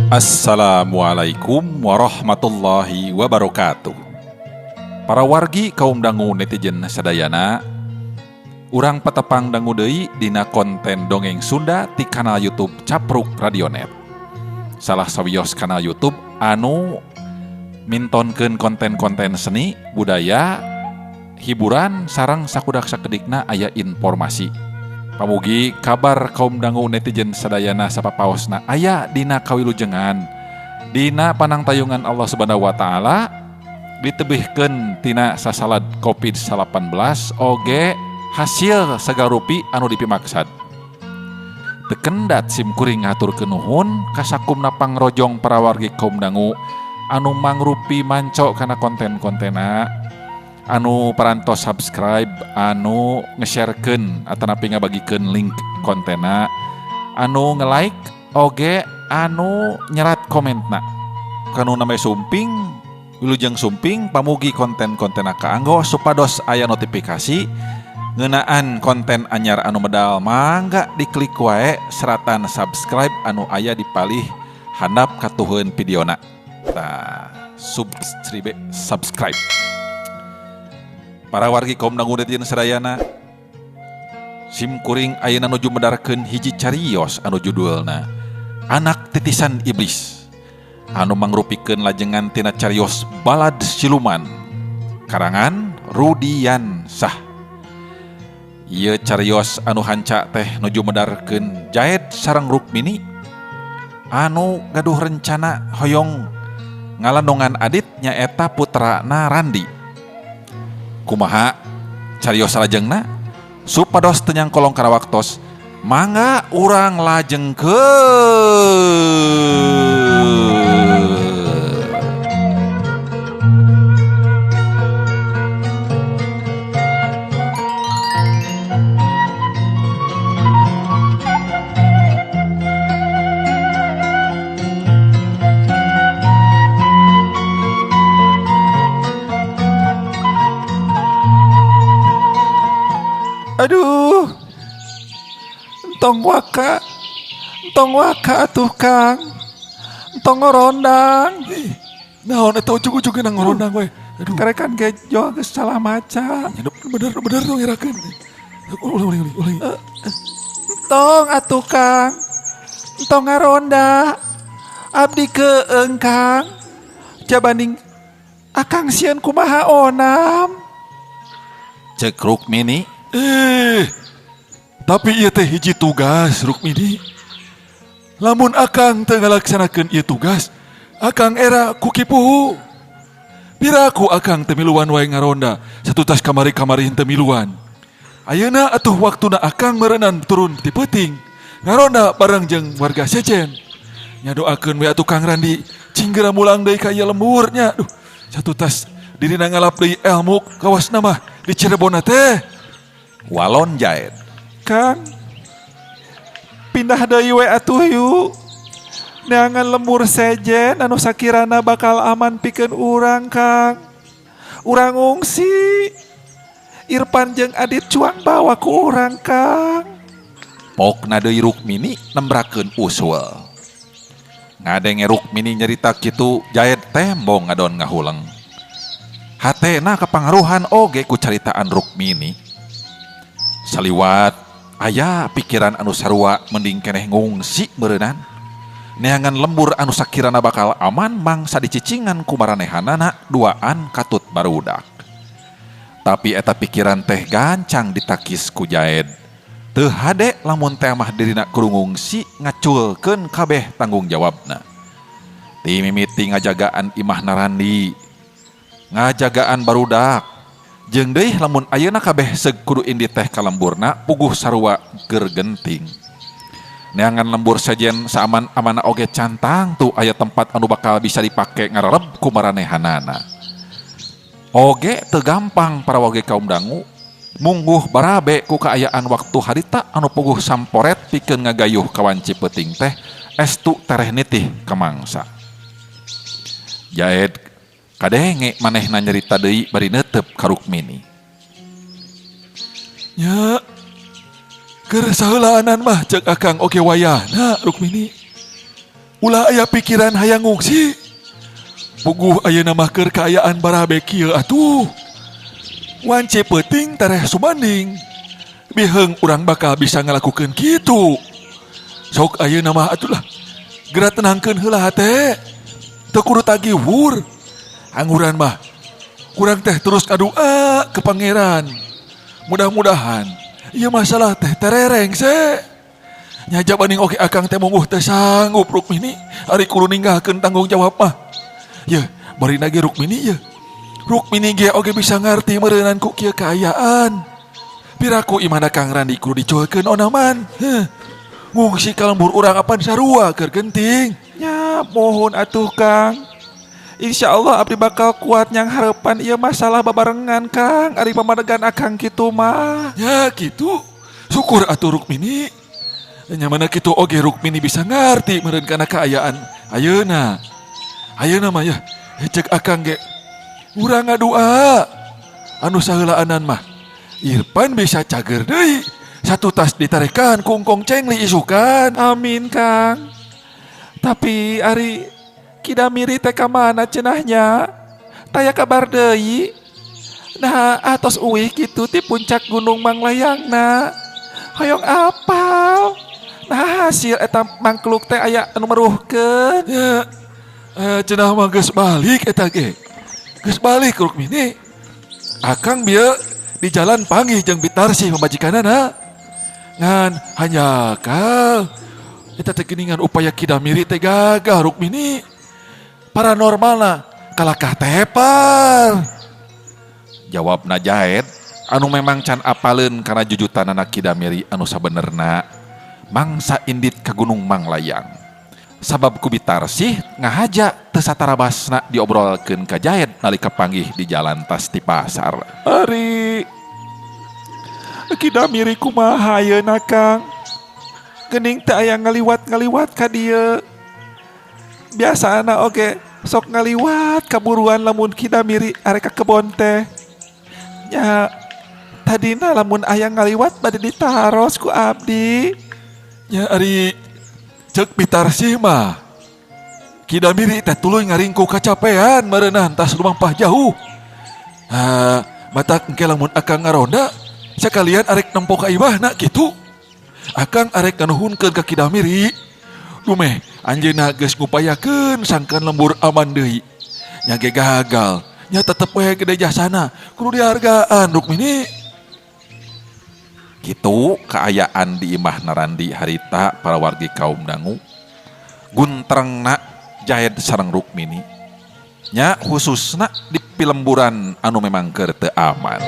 Assalamualaikum warahmatullahi wabarakatuh. Para wargi kaum dangu netizen sadayana, urang patepang dangu deui dina konten dongeng Sunda ti kanal YouTube Capruk Radionet. Salah sawios kanal YouTube anu mintonkeun konten-konten seni, budaya, hiburan sareng sakudak sakedikna aya informasi. Pamugi kabar kaum dangu netizen sadayana sapapaosna aya dina kawilujengan dina panangtayungan Allah Subhanahu wa taala ditebihkeun tina sasalad Covid-19 oge hasil sagarupi anu dipimaksad. Teu kendat sim kuring ngaturkeun nuhun kasakumna pangrojong parawargi kaum dangu anu mangrupi manco kana konten-kontena anu parantos subscribe anu nge-sharekeun atanapi ngabagikeun link kontena anu nge-like oge anu nyerat komentna kanu namanya sumping wilujeng sumping pamugi konten-kontena kaanggo supados aya notifikasi ngeunaan konten anyar anu medal mangga diklik wae seratan subscribe anu aya di palih handap katuheun videona. Tah, subscribe. Para wargi kaum dangu netizen sadayana, sim kuring ayeuna nuju medarkeun hiji carios anu judulna Anak Titisan Iblis anu mangrupikeun lajengan tina carios Balad Siluman karangan Rudiansah. Ieu carios anu hanca teh nuju medarkeun Jaed sareng Rukmini anu gaduh rencana hoyong ngalandongan Adit nyaeta putrana Randi. Kumaha carios salajengna supados teu nyangkolong kana waktos mangga urang lajengkeun. Aduh, entong waka atuh Kang, entong ngorondang. Naon eta ujug-ujug nang ngorondang we. Aduh, karekan gejo geus salah maca. Bener dong ngirakeun. Ulang ulang. Entong atuh Kang, entong ngaronda. Abdi keeng Kang, jabanding akang sieun kumaha onam. Cek Rukmini. Tapi ieu teh hiji tugas Rukmini. Lamun akang teu ngalaksanakeun ieu tugas, akang era ku kipuhu. Piraku akang teu miluan wae ngaronda, satutas kamari-kamari henteu miluan. Ayeuna atuh waktuna akang meureunan turun ti peuting, ngaronda bareng jeung warga sejen. Nya doakeun we atuh Kang Randi, cing geura mulang deui ka ieu lembur nya. Duh, satutas dirina ngalap deui elmu kawasna mah di Cirebon teh. Walon Jaed. Kang, pindah deui we atuh yuk. Neangan lembur sejen anu sakirana bakal aman pikeun urang Kang. Urang ngungsi. Irfan jeung Adit cuang bawa ku urang Kang. Pokna deui Rukmini nembrakeun usul. Ngadenge Rukmini nyerita kitu Jaed tembong ngadon ngahuleng. Hatena kapangaruhan oge ku caritaan Rukmini. Saliwat aya pikiran anu sarua mending keneh ngungsi meureunnan. Neangan lembur anu sakirana bakal aman mangsa dicicingan ku maranehanana duaan katut barudak. Tapi eta pikiran teh gancang ditakis ku Jaed. Teu hade lamun teh mah dirina kudu ngungsi ngaculkeun kabeh tanggung jawabna. Ti mimiti ngajagaan imah Narandi, ngajagaan barudak. Jeung deui lamun ayeuna kabeh seug kudu indi teh ka lemburna puguh sarua keur genting. Neangan lembur sejen saaman-amana oge cantang tuh aya tempat anu bakal bisa dipake ngarereb ku maranehanana. Oge teu gampang para wage kaum dangu mungguh barabe ku kaayaan waktu harita anu puguh samporet pikeun ngagayuh kawanci peuting teh estu tereh nitih ka mangsa. Jaed kadenge manehna nyerita deui bari neuteup ka Rukmini. Nya keur saheulaanan mah cek akang oge wayahna Rukmini. Ulah aya pikiran hayang ngungsi. Puguh ayeuna mah keur kaayaan barabe kieu atuh. Wance peuting tareh sumanding. Biheung urang bakal bisa ngalakukeun kitu. Sok ayeuna mah atuh lah. Geura tenangkeun heula hate. Teu kudu tagiwur. Anguran mah kurang teh terus ngadua ke pangeran. Mudah-mudahan ieu masalah teh terereng se. Nya jabaning oge akang teh mungguh teh sanggup Rukmini ari kudu ninggalkeun tanggung jawab mah. Yeuh, bari nage Rukmini yeuh. Rukmini ge oge bisa ngarti meureunan ku kieu kaayaan. Piraku imahna Kang Randi kudu dicuekeun onaman. Heuh. Ngungsi ka lembur urang apan sarua keur genting. Nya mohon atuh Kang. Insya Allah abdi bakal kuat nyang harapan ieu masalah babarengan Kang. Ari pamadegan akang kitu mah. Ya kitu. Syukur atuh Rukmini. Nya mana kitu oge Rukmini bisa ngarti meureun kana kaayaan ayeuna. Ayeuna mah yeuh cek akang ge urang ngadua anu saheulaanan mah. Irfan bisa cager deui. Satu tas ditarekan ku Engkong Cengli isukan. Amin Kang. Tapi ari Kidamiri teh ka mana cenahnya? Taya kabar deui. Nah, atos uih kitu ti puncak Gunung Manglayangna. Hoyong apal. Nah, hasil eta mangkluk teh aya anu meruhkeun. Ya, cenah mah geus balik eta ge. Geus balik Rukmini. Akang bieu di jalan panggih jeung Bitarsih pamajikanana. Ngan hanjakal eta teh geuningan upaya Kidamiri teh gagah Rukmini. Paranormalna kalakah tepar. Jawabna Jaed anu memang can apaleun kana jujutanana Kidamiri anu sabenerna mangsa indit ka Gunung Manglayang. Sabab ku Bitarsih ngahaja teu satarabasna diobrolkeun ka Jaed nalika panggih di jalan tas ti pasar. Ari Kidamiri kumaha ayeuna Kang? Geuning teh aya ngaliwat-ngaliwat ka dieu. Biasana oge sok ngaliwat kaburuan lamun Kidamiri arek ka kebon teh. Nya tadina lamun aya ngaliwat bade ditaros ku abdi. Nya ari ceuk Bitarsih mah Kidamiri teh tuluy ngaringku kacapean meureunah tas lumampah jauh. Ha, matak engke lamun akang ngaronda sakalian arek nempo ka imahna kitu. Akang arek nganuhunkeun ka Kidamiri. Dumeh anjeunna geus ngupayakeun sangkan lembur aman deui. Nya ge gagal, nya tetep we gede jasana, kudu dihargaan Rukmini. Kitu kaayaan di imah Narandi harita para wargi kaum dangu. Guntrengna Jaed sareng Rukmini. Nya khususna di pilemburan anu memang keur teu aman.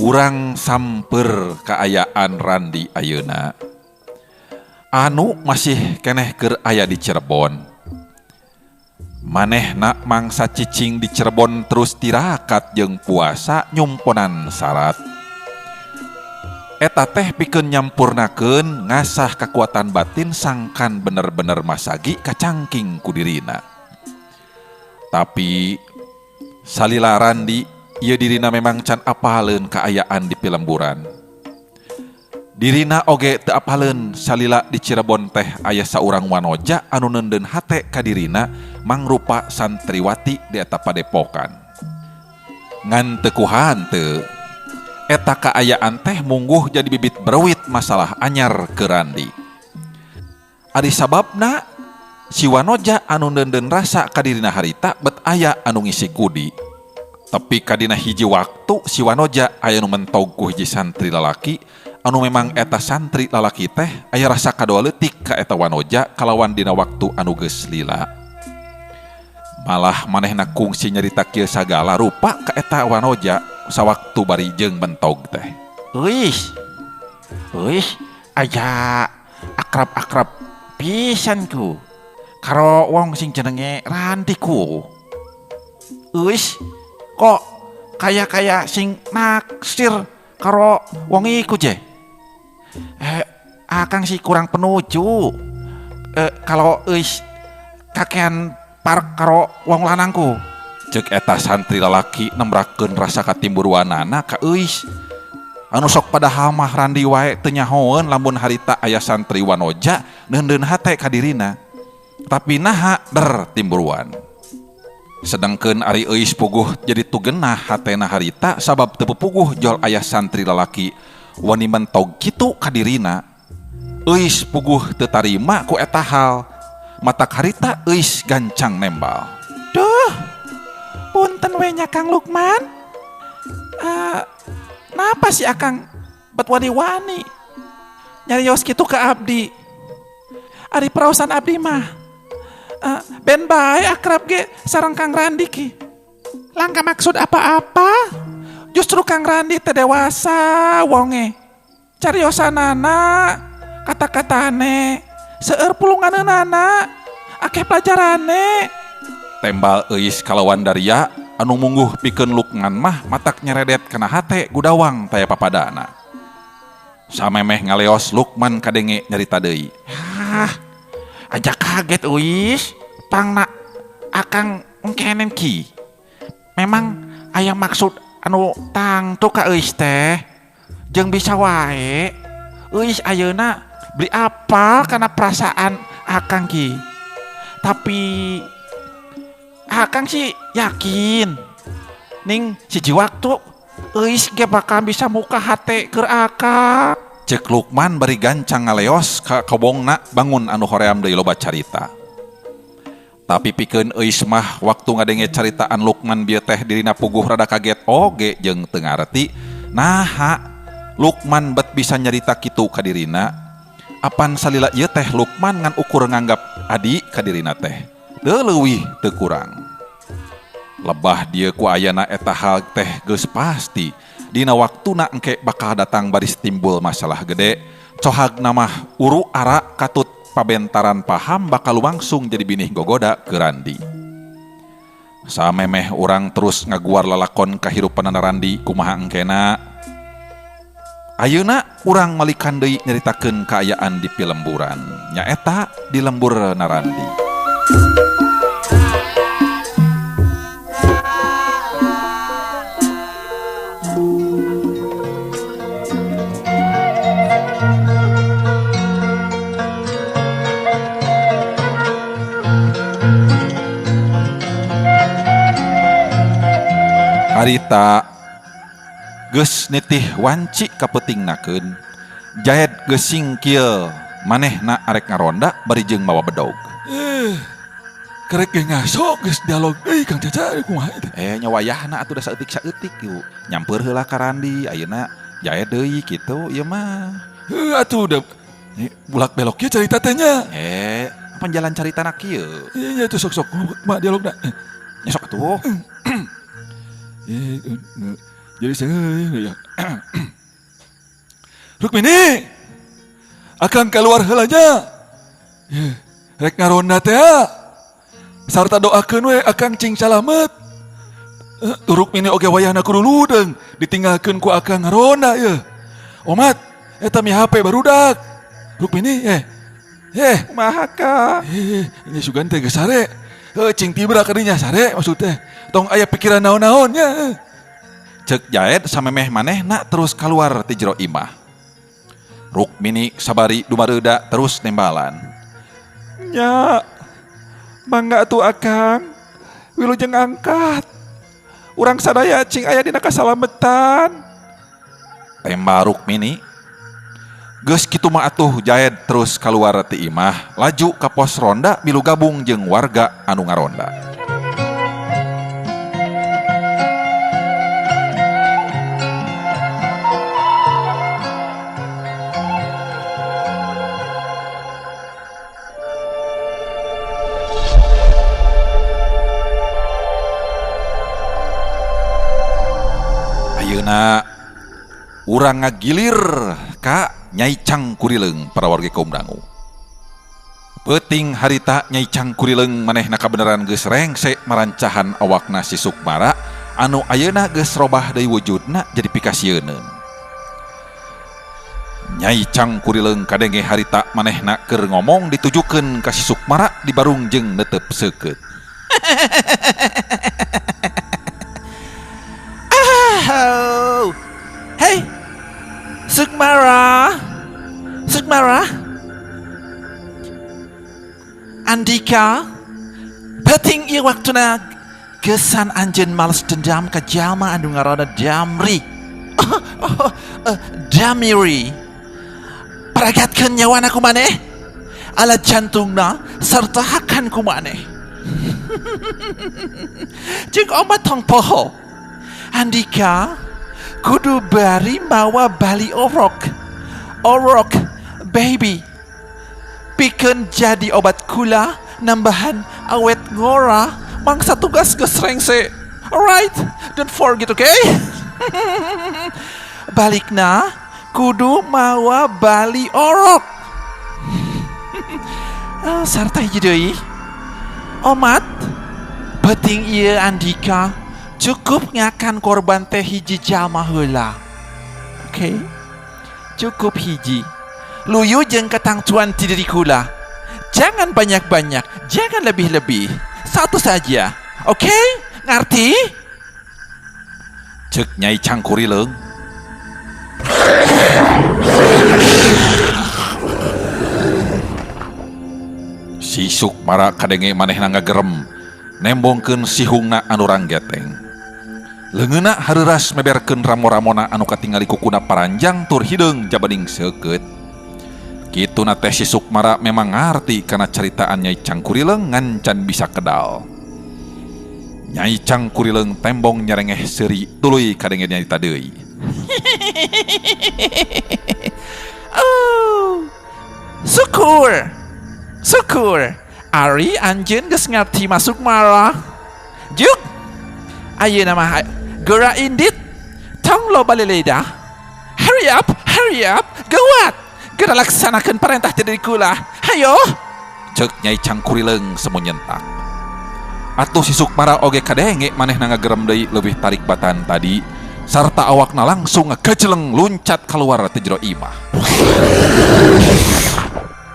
Urang samper kaayaan Randi ayeuna. Anu masih keneh keur aya di Cirebon. Manehna mangsa cicing di Cirebon terus tirakat jeung puasa nyumponan syarat. Eta teh pikeun nyampurnakeun ngasah kekuatan batin sangkan bener-bener masagi kacangking ku dirina. Tapi salila Randi ieu dirina memang can apaleun kaayaan di pilemburan. Dirina oge teu apaleun salila di Cirebon teh aya saurang wanoja anu neundeun hate ka dirina mangrupa santriwati di eta padepokan. Ngan teu kuhanteu eta kaayaan teh mungguh jadi bibit berwit masalah anyar ke Randi. Ari sababna si wanoja anu neundeun rasa ka dirina harita bet aya anu ngisi kudi. Tapi kadina hiji waktu si wanoja aya nu mentog ku hiji santri lalaki anu memang eta santri lalaki teh aya rasa kadua leutik ka eta wanoja kalawan dina waktu anu geus lila. Malah manehna kungsi nyarita kieu sagala rupa ka eta wanoja sawaktu bari jeung mentog teh. Euih. Euih, aya akrab-akrab pisan ku karo wong sing jenenge Randi ku. Euih, kok kaya-kaya sing naksir karo wong iku je. Akang sih kurang penuju. Kalau euis kakean parek karo wong lanangku. Cek eta santri lalaki nembrakeun rasa katimburuanana ka euis. Anu sok padahal mah Randi wae teu nyahoeun lamun harita aya santri wanoja neundeun hate ka dirina. Tapi naha der timburuan. Sedangkeun ari euis puguh jadi tugenah hatena harita sabab teu puguh jol aya santri lalaki wani mentog kitu ka dirina. Euis puguh teu tarima ku eta hal. Matak harita euis gancang nembal. Duh, punten we nya Kang Lukman. Napa sih akang bet wani-wani nyarios kitu ka abdi? Ari praosan abdi mah ben bae akrab ge sareng Kang Randi ki. Langka maksud apa-apa. Justru Kang Randi teh dewasa wonge. Cariosanana, kata-katane, seueur pulunganeunana, akeh pelajarane. Tembal euis kalawan daria anu mungguh pikeun Lukman mah matak nyeredet kana hate gudawang taya papadana. Samemeh ngaleos Lukman kadenge nyarita deui. Hah, aja kaget euis, pangna akang engkenen ki. Memang aya maksud anu tangtu ka euis teh. Jeung bisa wae euis ayeuna beli apa kana perasaan akang ki. Tapi akang sih yakin ning siji waktu euis ge bakal bisa muka hate keur akang. Cek Lukman bari gancang ngaleos ka kobongna bangun anu hoream deui loba carita. Tapi pikeun euis mah waktu ngadenge caritaan Lukman bieu teh dirina puguh rada kaget oge jeung teu ngareti naha Lukman bet bisa nyarita kitu ka dirina. Apan salila ieu teh Lukman ngan ukur nganggap adi ka dirina teh. Teu leuwih teu kurang. Lebah dia ku ayana eta hal teh geus pasti dina waktuna engke bakal datang baris timbul masalah gede. Cohagna mah uru ara katut pabentaran paham bakal langsung jadi binih gogoda ke Randi. Samemeh urang terus ngaguar lalakon kahirupanana Randi kumaha engkena. Ayeuna urang malikan deui nyaritakeun kaayaan di pilemburan. Nyaeta di lembur Narandi. Harita geus nitih wanci kapeutingnakeun. Jahed geus singkil manehna arek ngaronda bari jeung mawa bedog. Kerek ge ngaso geus dialog euy Kang Caca kumaha teh. Nya wayahna atuh da saeutik-saeutik yuk. Nyamper heula ka Randi ayeuna jahed deui kitu ieu mah. Heuh atuh da bulak belok kieu carita teh nya. Panjalan caritana kieu. Nya tuh sok-sok mah dialogna. Nya sok atuh. Jadi saya ya. Rukmini, akang keluar heula nya. Rek ngaronda teh. Sarta doakeun we akang cing salamet. Rukmini oge wayahna kudu ludeung ditinggalkeun ku akang ngaronda ye. Omat, eta mi HP barudak. Rukmini kumaha ka? Ini sugan teh geus sare. Cing tibra ka dinya sare maksud teh. Tong aya pikiran naon-naon nya. Cek Jaed samemeh manehna terus keluar ti jero imah. Rukmini sabari dumareuda terus nembalan. Nya, mangga atuh akang, wilujeng angkat. Urang sadaya cing aya dina kasalametan. Tembal Rukmini. Geus kitu mah atuh Jaed terus keluar ti imah, laju ka pos ronda milu gabung jeung warga anu ngaronda. Ayeuna urang ngagilir ka Nyai Cangkurileung para warga kaum dangu. Peuting harita Nyai Cangkurileung manehna kabeneran geus rengse marancahan awakna si Sukmara anu ayeuna geus robah deui wujudna jadi pikasieuneun. Nyai Cangkurileung kadenge harita manehna keur ngomong ditujukeun ka si Sukmara di barung jeung netep seukeut. Oh. Hey, Sukmara, Sukmara, Andika, penting ieu waktuna gesan anjeun males dendam ka jalma anu ngaranna Damri. Oh, Damiri. Paragatkeun nyawana ku maneh, alat jantungna serta hakan ku maneh. Jeung omat tong poho. Andika kudu bari mawa bali orok. Orok baby. Pikeun jadi obat kula nambahan awet ngora mangsa tugas geus rengse. Alright, don't forget, okay? Balikna kudu mawa bali orok. Sarta hiji deui. Omat penting ieu Andika cukup ngakan korban teh hiji jalma heula. Oke. Okay? Cukup hiji. Luyu jeung ketangtuan ti diri kula. Jangan banyak-banyak, jangan lebih-lebih. Satu saja. Oke? Okay? Ngerti? Cek Nyai Cangkurileung. Si Sukmara kadenge manehna ngagerem, nembongkeun sihungna anu ranggeteng. Leungeunna hareuras meberkeun ramo-ramona anu katingali kukuna paranjang tur hideung jabaning seukeut. Kituna teh si Sukmara memang ngarti kana caritaan Nyai Cangkurileung ngan can bisa kedal. Nyai Cangkurileung tembong nyerengeh seuri tuluy kadenge nyarita deui. Oh, syukur. Syukur. Ari anjeun geus ngarti masuk marah. Juk. Ayeuna mah geura indit. Tong loba leleda. Hurry up, hurry up. Gawat. Geura laksanakeun perintah ti diri kula. Hayo. Ceuk Nyai Cangkurileung semu nyentak. Atuh si Sukmara oge kadenge manehna ngagerem deui leuwih tarik batan tadi sarta awakna langsung ngagejeleng luncat keluar ti jero imah.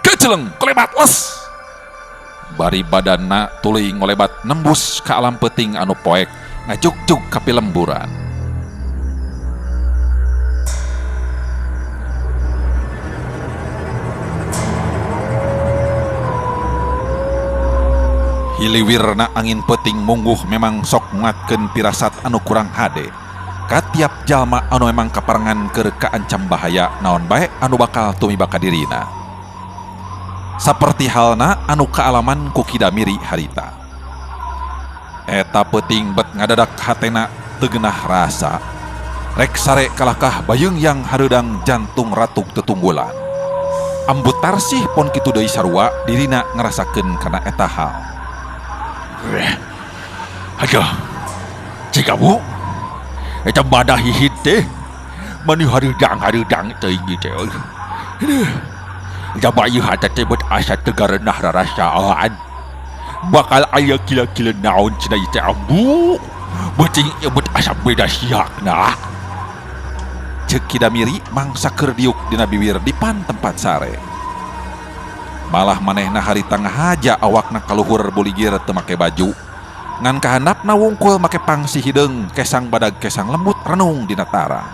Gejeleng kolebat les. Bari badanna tuluy ngolebat nembus ka alam peuting anu poek ngajugjug ka pilemburan. Hiliwirna angin peuting mungguh memang sok nguatkeun pirasat anu kurang hade. Katiap jalma anu memang kaparengan keur kaancam bahaya naon bae anu bakal tumiba ka dirina. Saperti halna anu kaalaman ku Ki Damiri harita. Eta peuting bet ngadadak hatena teu geunah rasa. Rek sare kalakah bayeung yang hareudang jantung ratuk tetunggulan. Ambu Tarsih pon kitu deui sarua dirina ngarasakeun kana eta hal. Aduh, cik kamu, eta badah hihit teh, mani hareudang teuing teh. Aduh, eta bayu hate teh bet asa teu garenah rarasaan. Bakal aya kila-kila naon cenah ieu teh ambu. Beuting ieu bet asa beda siakna. Ceuk Ki Damiri mangsa keur diuk dina biwir dipan tempat sare. Malah manehna harita ngahaja awakna kaluhur buligir teu make baju. Ngan kahandapna wungkul make pangsi hideung kesang badag kesang lembut renung dina tarang.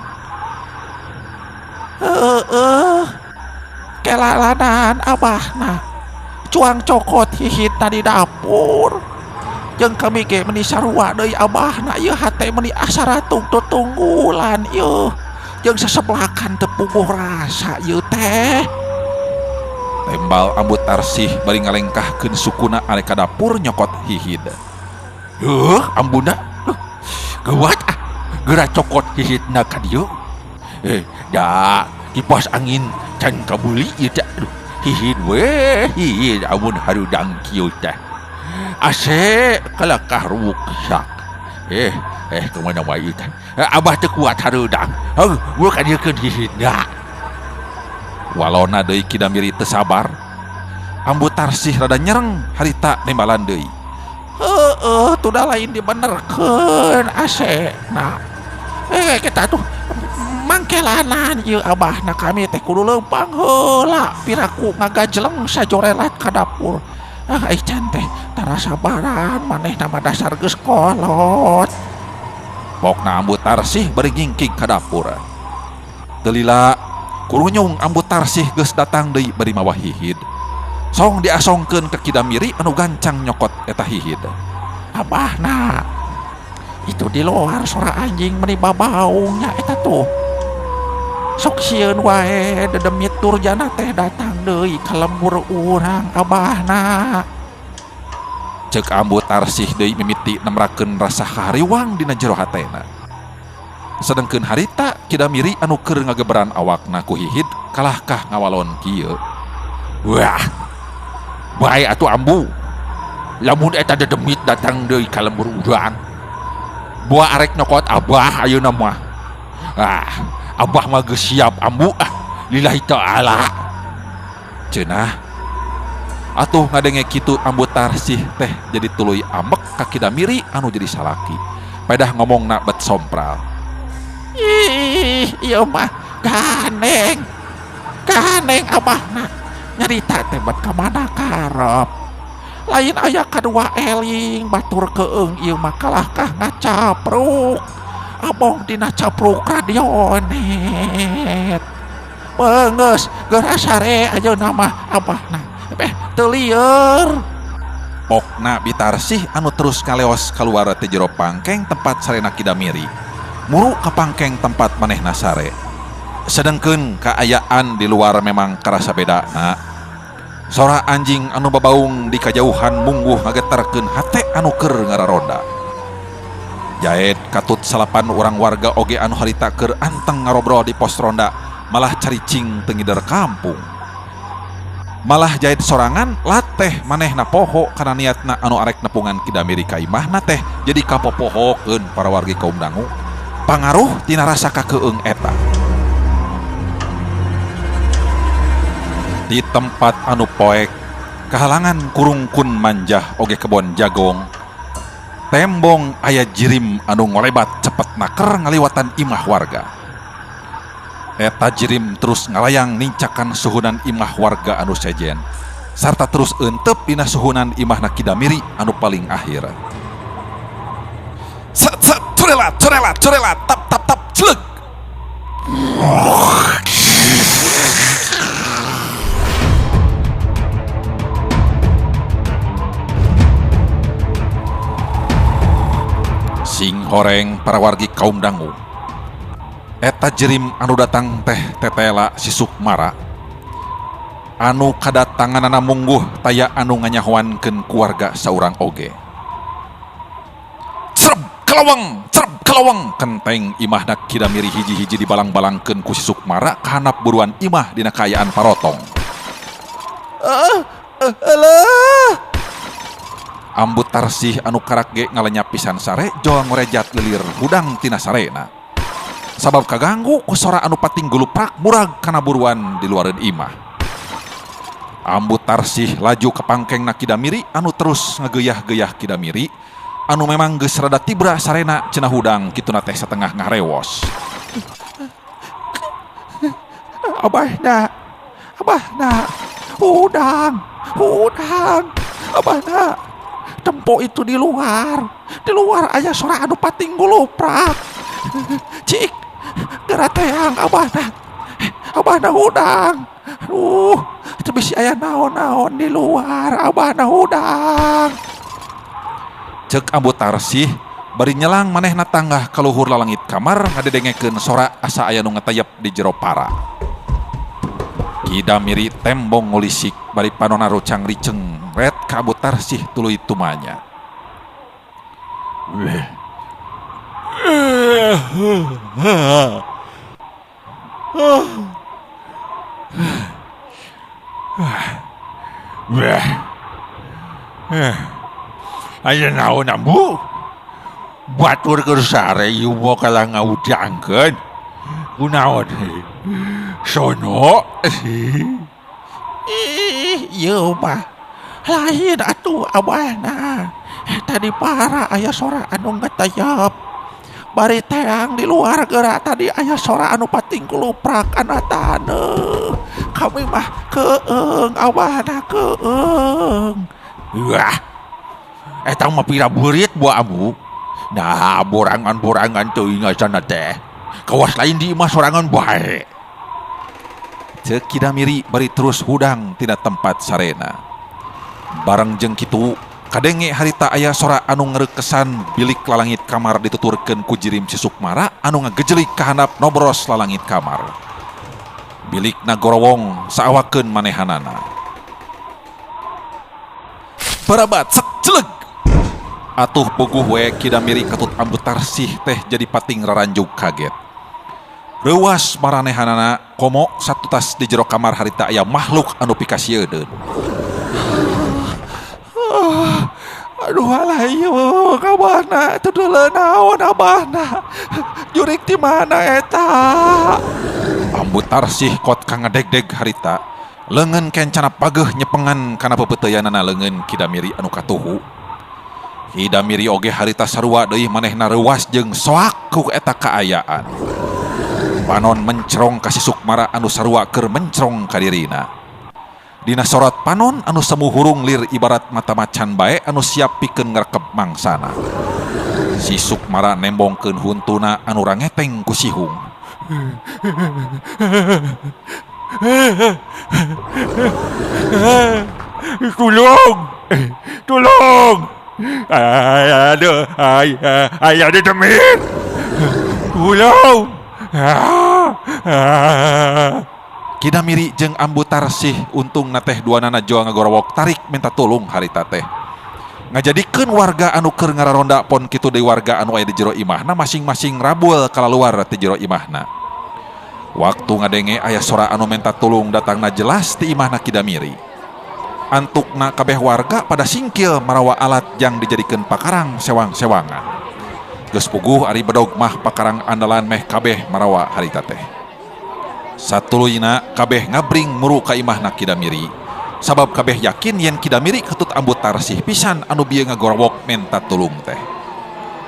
Heeh. Kelalanan abahna. Cuang cokot hihitna di dapur. Jeung kami ge meuni sarua deui abahna ieu hate meuni asa ratung tutunggulan ieu. Jeung seseblakan teu puguh rasa ieu teh. Tembal Ambu Tarsih bari ngalengkahkeun sukuna arek ka dapur nyokot hihid. Heuh, ambuna. Geuwat ah, geura cokot hihidna ka dieu. Da kipas angin can kabuli ieu teh. Aduh, hihid we, hihid amun hareudang kieu teh. Ase kalakah ruksak. Kemana wae teh? Abah teu kuat hareudang. Heuh, we ka dieu keun hihidna. Walona deui Ki Damiri teu sabar. Ambu Tarsih rada nyereng harita nembalan deui. Heeh, tuh lain dibenerkeun asena. Kita tuh mang Engkelanan ieu abahna kami teh kudu leumpang heula piraku ngagajeleng sajorelat ka dapur. Ah ai can teh tara sabaran manehna mah dasar geus kolot. Pokna Ambu Tarsih bari ngingkig ka dapur. Teu lila kurunyung Ambu Tarsih geus datang deui bari mawa hihid. Song diasongkeun ka Ki Damiri anu gancang nyokot eta hihid. Abahna itu di luar sora anjing meni babaungnya eta tuh. Sok sieun wae dedemit durjana teh datang deui ka lembur urang abahna. Ceuk Ambu Tarsih deui mimiti nemrakeun rasa hariwang dina jero hatena. Sedengkeun harita Ki Damiri anu keur ngageberan awakna ku hihid kalahkah ngawalon kieu. Wah. Bae atuh Ambu. Lamun eta dedemit datang deui ka lembur urang. Buah arek nyokot abah ayeuna mah. Ah, abah mah geus siap Ambu ah. Lillahi ta'ala. Cenah. Atuh ngadenge kitu Ambu Tarsih teh jadi tuluy ambek ka Ki Damiri anu jadi salaki. Pedah ngomongna bet sompral. Ih, ieu mah ganeng. Ganeng abahna. Nyarita teh bet ka mana karep. Lain aya kadua eling batur keung ieu mah kalahkah ngacapruk. Abong dina capruk radionet. Beungeus geura sare ayeuna mah abahna. Teu lieur. Pokna Bitarsih anu terus kaleos kaluar ti jero pangkeng tempat sarena Ki Damiri. Muru ka pangkeng tempat manehna sare. Sedengkeun kaayaan di luar memang karasa bedana. Sora anjing anu babaung di kajauhan mungguh ngagetarkeun hate anu keur ngararonda. Jaet katut salapan urang warga oge anu harita keur anteng ngarobrol di pos ronda malah caricing teu ngider kampung. Malah jahit sorangan lateh manehna poho kana niatna anu arek nepungan Ki Damiri ka imahna teh jadi kapopohokeun para wargi kaum dangu. Pangaruh tina rasa kakeung eta. Di tempat anu poek kahalangan kurungkun manjah oge kebon jagong. Tembong aya jirim anu ngolebat cepet naker ngaliwatan imah warga. Eta jirim terus ngalayang nincakan suhunan imah warga anu sejen sarta terus entep dina suhunan imahna Ki Damiri anu paling akhir. Set set corelat corelat corelat tap tap tap cleg. Sing horeng para wargi kaum dangu. Eta jirim anu datang teh tetela si Sukmara. Anu kadatanganana mungguh taya anu nganyahoankeun keluarga saurang oge. Cereb kelawang, cereb kelawang kenteng imahna Ki Damiri hiji-hiji dibalang-balangkeun ku si Sukmara kahanap buruan imah dina kaayaan parotong. Alah. Ambu Tarsih anu karak ge ngalenyap pisan sare jol ngorejat lilir hudang tina sarena. Sabab kaganggu ku sora anu pating geluprak murag kana buruan di luareun imah. Ambu Tarsih laju ka pangkengna Ki Damiri anu terus ngageyah-geyah Ki Damiri anu memang geus rada tibra sarena cenah hudang kituna teh satengah ngarewos. Abahna, abahna, hudang, hudang, abahna. Tempo itu di luar aya sora anu pating guluprak. Cik, geura teang abahna, abahna hudang. Aduh, itu bisi aya naon-naon di luar, abahna hudang. Ceuk Ambu Tarsih bari nyelang manehna tanggah ka luhur lalangit kamar ngadedengekeun sora asa aya nu ngatayep di jero para. Ki Damiri tembong ngulisik bari panona rucang riceng ret ka Ambu Tarsih tuluy tumanya. Aya naon Ambu? Batur keur sare ieu mah kalah ngaudangkeun. Kunaon? Sono. Ih, ieu mah lain atuh abahna. Tadi para aya sora anu ngatayap. Bari teang di luar geura tadi aya sora anu pating kuluprak kana taneuh. Kami mah keung abahna keung. Wah. Eta mah pira beurit buah ambu. Nah, borangan-borangan teuing asana teh. Kawas lain di imah sorangan bae. Ceuk Ki Damiri bari terus hudang tina tempat sarena. Bareng jeung kitu, kadenge harita aya sora anu ngeurekesan bilik lalangit kamar dituturkeun ku jirim si Sukmara anu ngagejelik ka handap nobros lalangit kamar. Bilikna gorowong saawakeun manehanana. Barabat set celeg. Atuh puguh we Ki Damiri katut Ambu Tarsih teh jadi pating raranjug kaget. Reuwas maranehanana komo satutas di jero kamar harita aya makhluk anu pikasieun. Aduh alah ieu kabahna teu deuleu naon abahna. Jurik di mana eta? Ambu Tarsih kot ka ngadegdeg harita. Leungeun kencana pageuh nyepengan kana pepeuteyanana leungeun Ki Damiri anu katuhu. Ki Damiri oge harita sarua deui manehna reuwas jeung soak ku eta kaayaan. Panon mencrong ka si Sukmara anu sarua keur mencrong ka dirina. Dina sorot panon anu semu hurung lir ibarat mata macan bae anu siap pikeun ngrekep mangsana. Si Sukmara nembongkeun huntuna anu rangeteng ku sihung. Tulung! Tulung! Aduh, ayah ada demit. Tulung! Ki Damiri jeung Ambu Tarsih untungna teh duanana joa ngagorowok tarik minta tulung harita teh. Ngajadikeun warga anu keur ngararonda pon kitu deui warga anu aya di jero imahna masing-masing rabul kalaluar ti jero imahna. Waktu ngadenge aya sora anu minta tulung datangna jelas ti imahna Ki Damiri. Antukna kabeh warga pada singkil marawa alat yang dijadikeun pakarang sewang-sewangan. Geus puguh ari bedog mah pakarang andalan meh kabeh marawa harita teh. Satuluyna kabeh ngabring muru ka imahna Ki Damiri. Sabab kabeh yakin yen Ki Damiri ketut Ambu Tarsih pisan anu bieu ngagorowok menta tulung teh.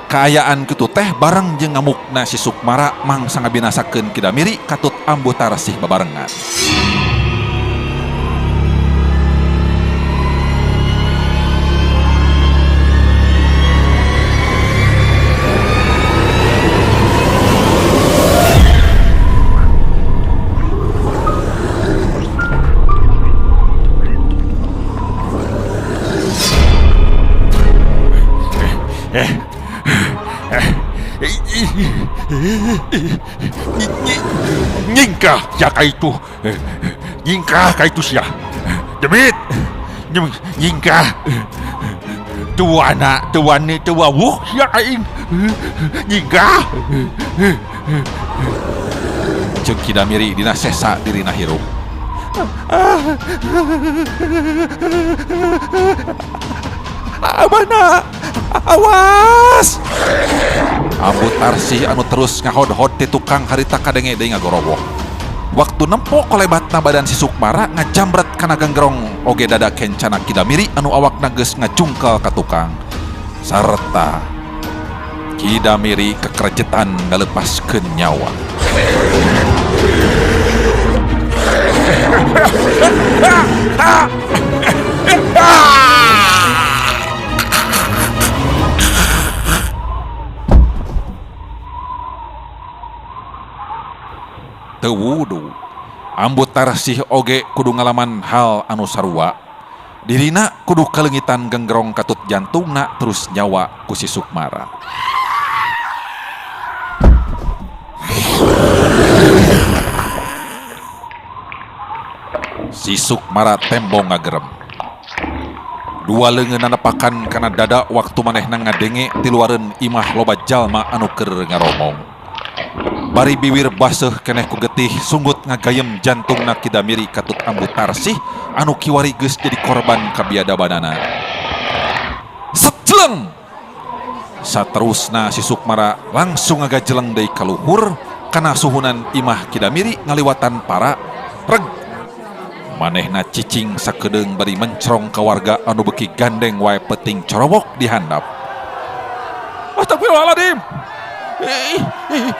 Kaayaan kitu teh bareng jeung ngamukna si Sukmara mangsa ngabinasakeun Ki Damiri katut Ambu Tarsih babarengan. Nyingkah jaka itu, nyingkah ka itu sia. Demit, nyingkah. Tua anak, tua ni, tua wuh sia aing. Nyingkah. Ceuk Ki Damiri dina sesa dirina hirup. Abana, awas. Ambu Tarsih anu terus ngahod-hod ti tukang harita kadenge deui ngagorowok. Waktu nempo kolebatna badan si Sukmara ngajambret kana genggerong oge dada kencana Ki Damiri anu awakna geus ngajungkel ka tukang. Sarta Ki Damiri kekerejetan ngalepaskeun nyawa. Teu wudu Ambu Tarsih oge kudu ngalaman hal anu sarua. Dirina kudu kaleungitan genggerong katut jantungna terus nyawa ku si Sukmara. Si Sukmara tembong ngagerem. Dua leungeunna nepakan kana dada waktu manehna ngadenge tiluareun imah loba jalma anu keur ngaromong. Bari biwir baseuh keneh ku getih sunggut ngagayem jantungna Ki Damiri katut Ambu Tarsih anu kiwari geus jadi korban kabiadabanana. Setjeleng! Saterusna si Sukmara langsung ngagajeleng deui ka luhur kana suhunan imah Ki Damiri ngaliwatan para reg. Manehna cicing sakedeung bari mencrong ka warga anu beuki gandeng wae peting corowok di handap. Astagfirullahaladzim.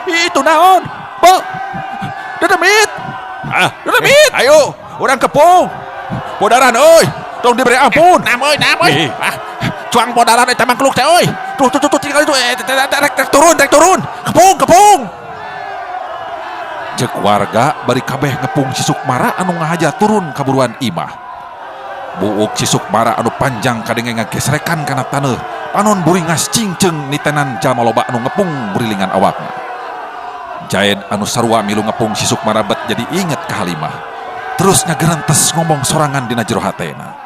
Itu naon? Bo. Dedemit. Ah, Dedemit. Ayo, urang kepung. Bodaran euy, tong diberi ampun. Nam euy, nam euy. Ah, cuang bodaran eta mangkluk teh euy. Tuh tuh tuh tinggal itu rek turun, rek turun. Kepung, kepung. Cek warga bari kabeh ngepung si Sukmara anu ngahaja turun kaburuan imah. Buuk si Sukmara anu panjang kadenge ngagesrekan kana taneuh. Panon buringas cingceng nitenan jalma loba anu ngepung burilingan awakna. Jaed anu sarua milu ngepung si Sukmara bet jadi inget ka Halimah. Terus ngagerentes ngomong sorangan dina jero hatena.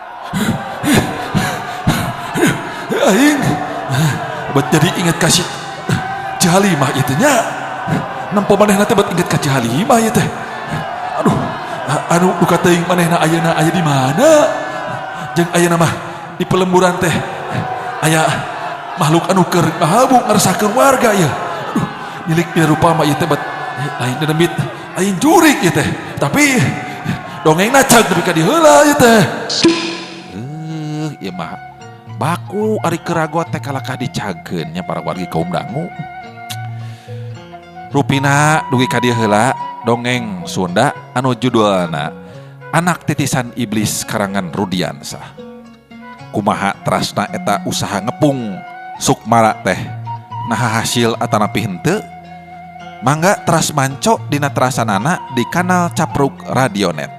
Aing bet jadi inget ka si Halimah ieu teh nya. Nempo manehna teh bet inget ka Ci Halimah ieu teh. Aduh, anu duka teuing manehna ayeuna aya di mana? Jeung ayeuna mah di pelemburan teh aya makhluk anu keur ngahabuk ngaresahkeun warga ieu. Aduh, milik dina rupa mah ieu teh bet lain dedemit, lain jurik ieu teh. Tapi dongengna cag nepi ka dieu heula ieu teh. Ieu mah baku ari keragot teh kalakah dicageun nya para wargi kaum dangu. Rupina dugi ka dieu heula dongeng Sunda anu judulna Anak Titisan Iblis karangan Rudiansah. Kumaha trasna eta usaha ngepung Sukmara teh naha hasil atanapi henteu? Mangga teras manco dina terasanana di kanal Capruk Radionet.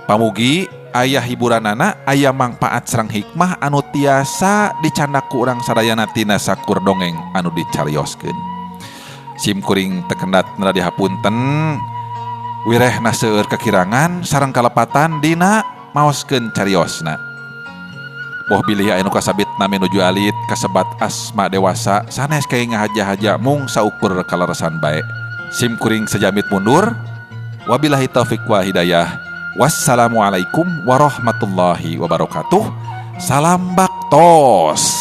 Pamugi aya hiburanana aya mangpaat sareng hikmah anu tiasa dicandak ku urang sadayana tina sakur dongeng anu dicarioskeun. Sim kuring tekendat nada dihapunten wirehna seueur kekirangan sareng kalepatan dina maoskeun cariosna. Boh bilih aya nu kasabit nami nuju alit kasebat asma dewasa sanes kayak ngahaja-haja mung saukur kaleresan bae. Sim kuring sejamit mundur. Wabillahi taufik wa hidayah. Wassalamualaikum warahmatullahi wabarakatuh. Salam baktos.